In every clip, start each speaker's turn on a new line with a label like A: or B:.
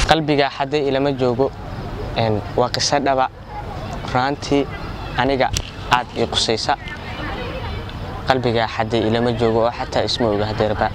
A: Qalbigaa xaday ilama joogo. Waa qiso dhaba runaantii, aniga aad ii qusaysa. Qalbigaa xaday ilama joogo oo xataa isma oga hadeerba.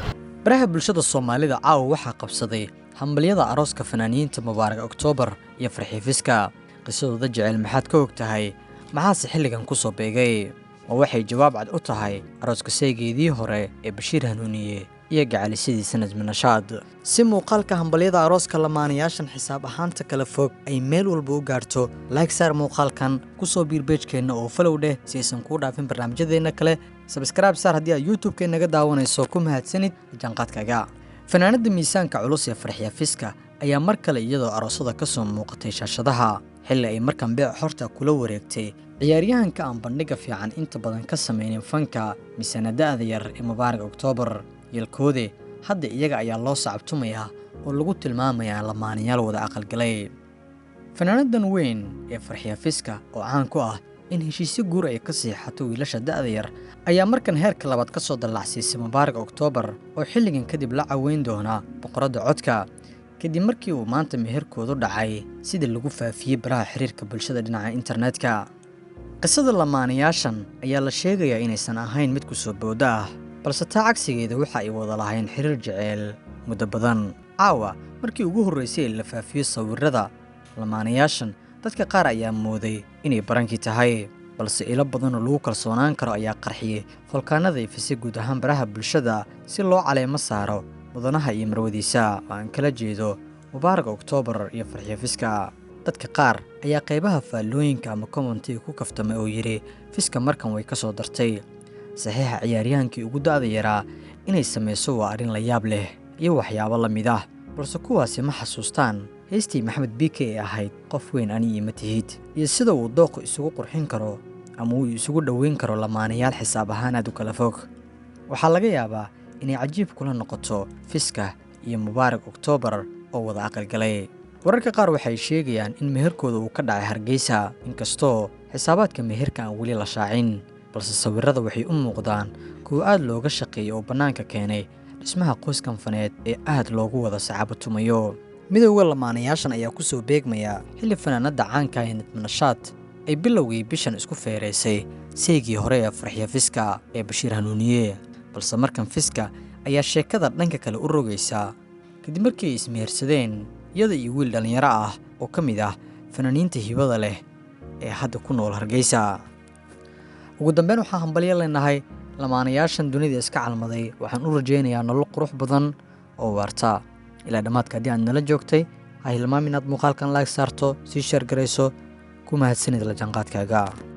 B: Baraha bulshada Soomaalida caawa waxaa qabsaday hambalyada arooska fanaaniyiinta Mubaarak Oktoobar iyo Farxiya Fiska. Qisadooda jecel maxaad ka og tahay? Maxaase xilligan ku soo beegay? Ma waxay jawaab cad u tahay arooska saygeedii hore ee Bashiir Hanuuniye iyo gacalisadiisa Najmi Nashaad? Si muuqaalka hambalyada arooska lamaanayaashan xisaab ahaanta kala fog ay meel walba u gaarto, like saar muuqaalkan, kusoo biir page-keenna oo follow dheh si aysan kuu dhaafin barnaamijyadeenna kale. Subscribe saar haddii aad YouTube-keennaga daawanayso. Ku mahadsanid jaanqaadkaaga. Fanaanada miisaanka culus ee Farxiya Fiska ayaa mar kale iyadoo aroosada ka soo muuqatay shaashadaha, xilli ay markan beec xorta kula wareegtay ciyaaryahanka aan bandhiga fiican inta badan ka samaynin fanka, misana da'da yar ee Mubaarak Oktoobar. Yelkoode hadda iyaga ayaa loo sacabtumayaa oo lagu tilmaamayaa lamaanayaal wada aqalgalay. Fanaanadan weyn ee Farxiya Fiska oo caan ku ah in heshiisyo guur ay ka siixato wiilasha da'da yar ayaa markan heerka labaad ka soo dallacsiisay Mubaarak Oktoobar, oo xilligan kadib la caweyn doona boqoradda codka, kadib markii uu maanta meherkoodu dhacay, sida lagu faafiyey baraha xiriirka bulshada dhinaca internetka. Qisada lamaanayaashan ayaa la sheegayaa inaysan ahayn mid ku soo booda ah, balse taa cagsigeeda waxa ay wada lahayn xiriir jeceel muddo badan. Caawa markii ugu horreysay ee la faafiyo sawirada lamaanayaashan, dadka qaar ayaa mooday inay barankii tahay, balse ilo badan oo lagu kalsoonaan karo ayaa qarxiyey folkaanada ifisay guud ahaan baraha bulshada si loo caleemo saaro mudanaha iyo marwadiisa, oo aan kala jeedo Mubaarak Oktoobar iyo Farxiyo Fiska. Dadka qaar ayaa qaybaha faallooyinka ama comment-iga ku kaftamay oo yidhi: "Fiska markan way ka soo dartay saxiixa ciyaaryahaankii ugu da'da yaraa inay samayso, waa arrin la yaab leh," iyo waxyaabo la mid ah. Balse kuwaasi ma xasuustaan heystii Maxamed Biike ee ahayd "Qof weyn ani iima tihid", iyo sida uu dooqu isugu qurxin karo ama uu isugu dhoweyn karo lamaanayaal xisaab ahaan aad u kala fog. Waxaa laga yaabaa inay cajiib kula noqoto Fiska iyo Mubaarak Oktoobar oo wada aqalgalay. Wararka qaar waxay sheegayaan in meherkooda uu ka dhacay Hargeysa, inkastoo xisaabaadka meherka aan weli la shaacin, balse sawirada waxay u muuqdaan kuwo aad looga shaqeeyay oo bannaanka keenay dhismaha qoyskan faneed ee aad loogu wada sacaabatumayo. Midowda lamaanayaashan ayaa ku soo beegmaya xilli fanaanadda caanka ee Najmi Nashaad ay bilowgii bishan isku feereysay seygii hore ee Farxiya Fiska ee Bashiir Hanuuniye. Balse markan Fiska ayaa sheekada dhanka kale u rogaysa, kadib markii ay ismehersadeen iyada iyo wiil dhallinyaro ah oo ka mid ah fanaaniinta hibada leh ee hadda ku nool Hargeysa. Ugu dambeyn, waxaan hambalyo leenahay lamaanayaashan dunida iska calmaday. Waxaan u rajaynayaa nolol qurux badan oo waarta. Ilaa dhammaadka haddii aad nala joogtay, ha hilmaam inaad muuqaalkan like saarto, sii share garayso. Ku mahadsanid la jaanqaadkaaga.